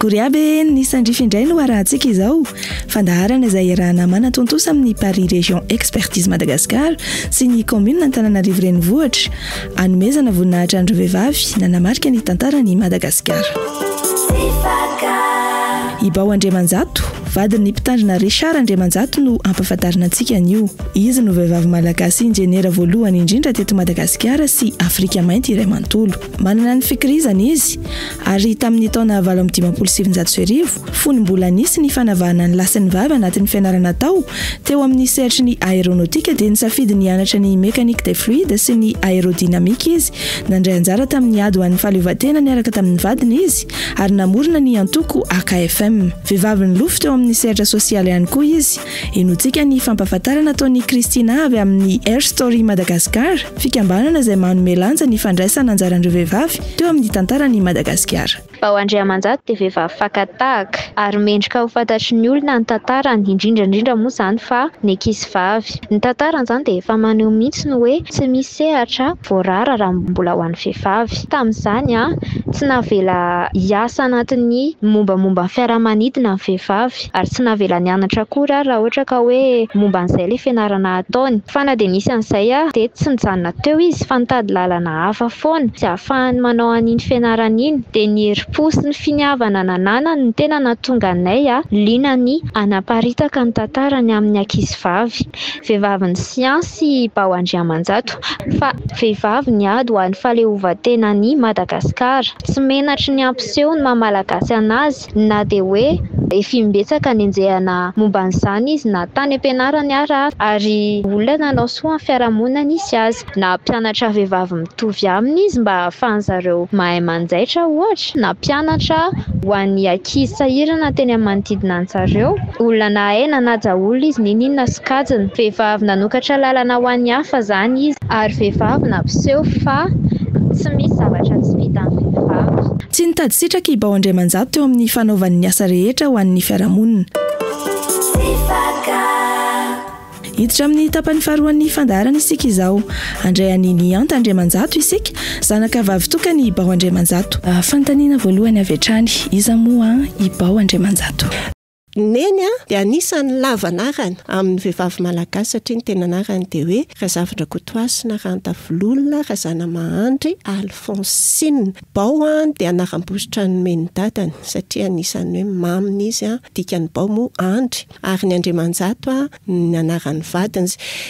Manakory aby e! Ny Sandrify indray no arahantsika izao. Fandaharana izay iarahana manatontosa amin'ny Paris Région Expertise Madagascar sy ny Kaominina Antananarivo Renivohitra. Anomezana voninahitra an'ireo vehivavy nanamarika ny tantaran'i Madagasikara. I Bao Andriamanjato, vadin'ny mpitandrina Richard Andriamanjato no ampahafantarina antsika anio. Izy no vehivavy malagasy injeniera voalohany indrindra teto Madagasikara sy Afrika Mainty iray manontolo. Manana ny fikirizana izy ary tamin'ny taona 1958, fony mbola nisy ny fanavahana ny lahy sy ny vavy anatin'ny fianarana atao teo amin'ny sehatry ny aeronautique dia nisafidy ny hianatra ny mécanique des fluides sy ny aérodynamique izy. Nandray anjara tamin'ny ady ho an'ny fahaleovantena niaraka tamin'ny vadiny izy ary namorona ny antoko AKFM. Vehivavy nilofo teo amin'ny sehatra sosialy ihany koa izy. Henointsika ny fampahafantarana ataon'i Christina avy amin'ny Air Story Madagascar, fikambanana izay manome lanja ny fandraisana anjaran'ireo vehivavy teo amin'ny tantaran'i Madagasikara. Bao Andriamanjato dia vehivavy fakan-tahaka ary mendrika ho fantatry ny olona ny tantarany, indrindra indrindra moa izany fa ny ankizivavy. Ny tantarany izany dia efa maneho mihitsy ny hoe tsy misy sehatra voarara raha mbola ho an'ny vehivavy. Tamin'izany, tsy navela hiasa anatin'ny mombamomba ny fiaramanidina ny vehivavy ary tsy navela nianatra akory ary raha ohatra ka hoe momba an'izay ilay fianarana ataony. Fa na dia nisy an'izay ary dia tsy nijanona teo izy fa nitady lalana hafa foana izay ahafahany manao an'iny fianarana iny. Dia ny herim-po sy ny finiavana nananany no tena nahatonga anay liana ny hanaparitaka ny tantarany amin'ny ankizivavy. Vehivavin'ny siansa i Bao Andriamanjato fa vehivavy niady ho an'ny fahaleovantenan'i Madagasikara. Tsy menatry ny hampiseho ny maha Malagasy an'azy na dia hoe efa imbetsaka nenjehana momba an'izany izy na tany am-pianarany ara, ary olona nanao soa amin'ny fiarahamonina nisy azy. Nampianatra vehivavy mitovy aminy izy mba hahafahan'zareo mahay manjaitra ohatra, nampianatra ho an'ny ankizy sahirana teny amin'ny manodidina an'zareo. Olona nahay nanaja olona izy n'inon'inona sokajiny. Vehivavy nanokatra lalana ho an'ny hafa izany izy, ary vehivavy nampiseho fa tsy misy zavatra tsy vitan'ny vehivavy. Tsy nitady sitraka i Bao Andriamanjato teo amin'ny fanaovany ny asa rehetra ho an'ny fiarahamonina. Hiditra amin'ny tapany faharoan'ny fandaharana isika izao. Handray an'i Nihanta Andriamanjato isika, zanaka vavitokan'i Bao Andriamanjato. Fanontaniana voalohany avy hatrany, iza moa i Bao Andriamanjato? Neny dia anisan'ny lava anarana amin'ny vehivavy malagasy satria ny tena anarany dia hoe Razafindrakotohasina Rantavololona Razanamahandry Alphonsine. Bao dia anaram-bositra nomen'ny dadany satria anisan'ny hoe maminy izy, dikan'ny bao moa andry, ary ny Andriamanjato ny anaran'ny vadiny.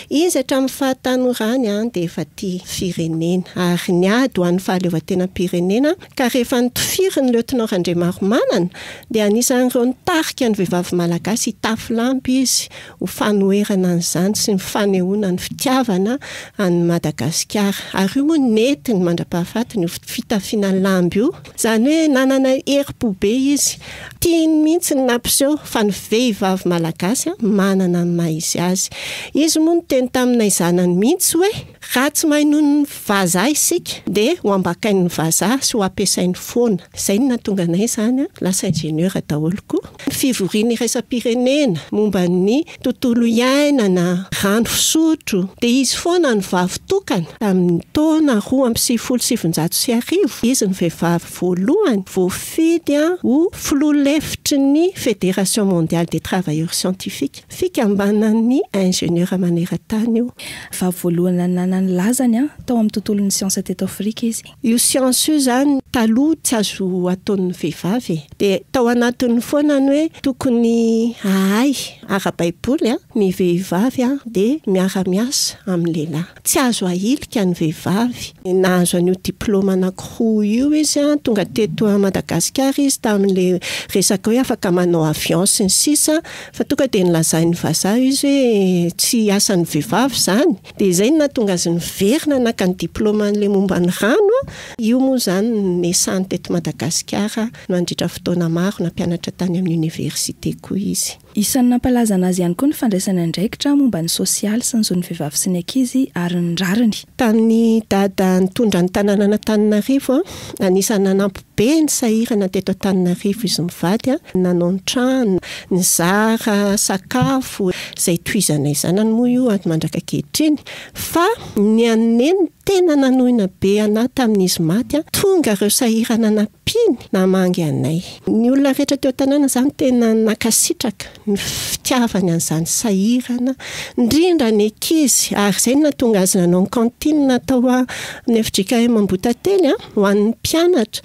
Izy hatramin'ny fahatanorany dia efa tia firenena ary niady ho an'ny fahaleovantenam-pirenena Ka rehefa notifiriny ny Lieutenant Randriamaromanana dia anisan'ireo nitarika ny vehivavy malagasy hitafy lampy izy ho fanoherana an'izany sy ny fanehoana ny fitiavana an'i Madagasikara. Ary io moa nentiny mandra-pahafatiny io fitafiana lamby io. Izany hoe nanana herim-po be izy. Tiany mihitsy ny nampiseho fa ny vehivavy malagasy manana ny maha izy azy. Izy moa niteny taminay zanany mihitsy hoe. Raha tsy mahay noho ny vazaha isika dia ho ambakain'ny vazaha sy ho ampiasainy foana. Izay no nahatonga anay izany lasa ingénieur daholo koa. Ny fivoriana iraisam-pirenena momba ny tontolo iainana, rano fisotro, dia izy foana no vavy tokana. Tamin'ny taona 1992, izy no vehivavy voalohany voafidy ho filoha lefitry ny Fédération mondiale des travailleurs scientifiques. Fikambanan'ny ingénieur maneran-tany io. Vavy voalohany nanana ny lazany tao amin'ny tontolon'ny siansa teto Afrika izy. Io siansa io izany taloha tsy azo ataon'ny vehivavy e. Dia tao anatiny foana ny hoe tokony hahay ara-baiboly ny vehivavy dia miara-miasa amin'ny lehilahy. Tsy azo ahilika ny vehivavy. Nahazo an'io diplaoma anankiroa io izy, tonga teto Madagasikara izy tamin'ilay resaka hoe afaka manao avion sy ny sisa, fa tonga dia nolazain'ny vazaha izy hoe tsy asan'ny vehivavy izany. Dia izay no nahatonga azy niverina naka ny diplaoman'ilay momba ny rano. Io moa izany niasany teto Madagasikara nandritra fotoana maro, nampianatra tany amin'ny oniversite koa izy. Isan'ny nampalaza anazy ihany koa ny fandraisany andraikitra momba ny sosialy sy ny zon'ny vehivavy sy ny ankizy ary ny rariny. Tamin'i Dada nitondra ny tanànan'Antananarivo, anisan'ny nanampy be ny sahirana teto Antananarivo izy mivady, nanao ny trano, nizara sakafo, izay tohizanay zanany moa io mandraka ankehitriny. Fa ny an'i Neny tena nanohina be anah tamin'izy maty, tonga ireo sahirana nampiany namangy anay. Ny olona rehetra teo an-tanàna izany tena nankasitraka ny fitiavany an'izany sahirana, indrindra ny ankizy, ary izay no nahatonga azy nanao ny cantine tao amin'ny fjkm Ambohitantely ho an'ny mpianatra.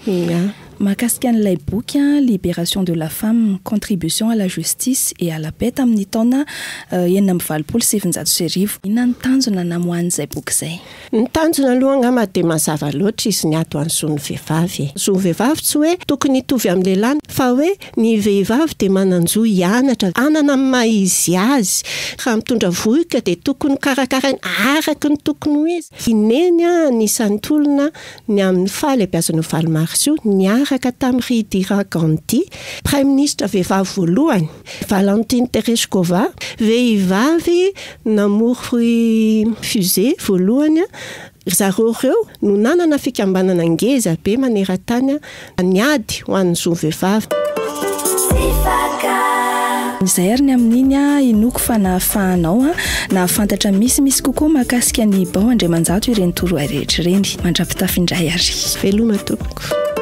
Mahakasika an'ilay boky Libération de la femme, contribution à la justice et à la paix tamin'ny taona 1986. Inona no tanjona namoahan'izay boky izay? Ny tanjona aloha angamba dia mazava loatra izy ny ady ho an'ny zon'ny vehivavy e. Zon'ny vehivavy tsy hoe tokony hitovy amin'ny lehilahy fa hoe ny vehivavy dia manan-jo hianatra, hanana ny maha izy azy. Raha mitondra vohoka dia tokony karakaraina araka ny tokony ho izy. I Neny anisan'ny tolona ny amin'ny fahalehibiazan'io valo marsa io, niaraka tamin'i Indira Gandhi, praiminisitra vehivavy voalohany, Valentina Tereshkova, vehivavy namory fusée voalohany, ry zareo ireo no nanana fikambanana ngeza be maneran-tany niady ho an'ny zon'ny vehivavy. Izay ary ny amin'iny a, inoako fa nahafahanao nahafantatra misimisy kokoa mahakasika ny Bao Andriamanjato ireny torohay rehetra ireny. Mandra-pitafy indray ary. Veloma tompoko.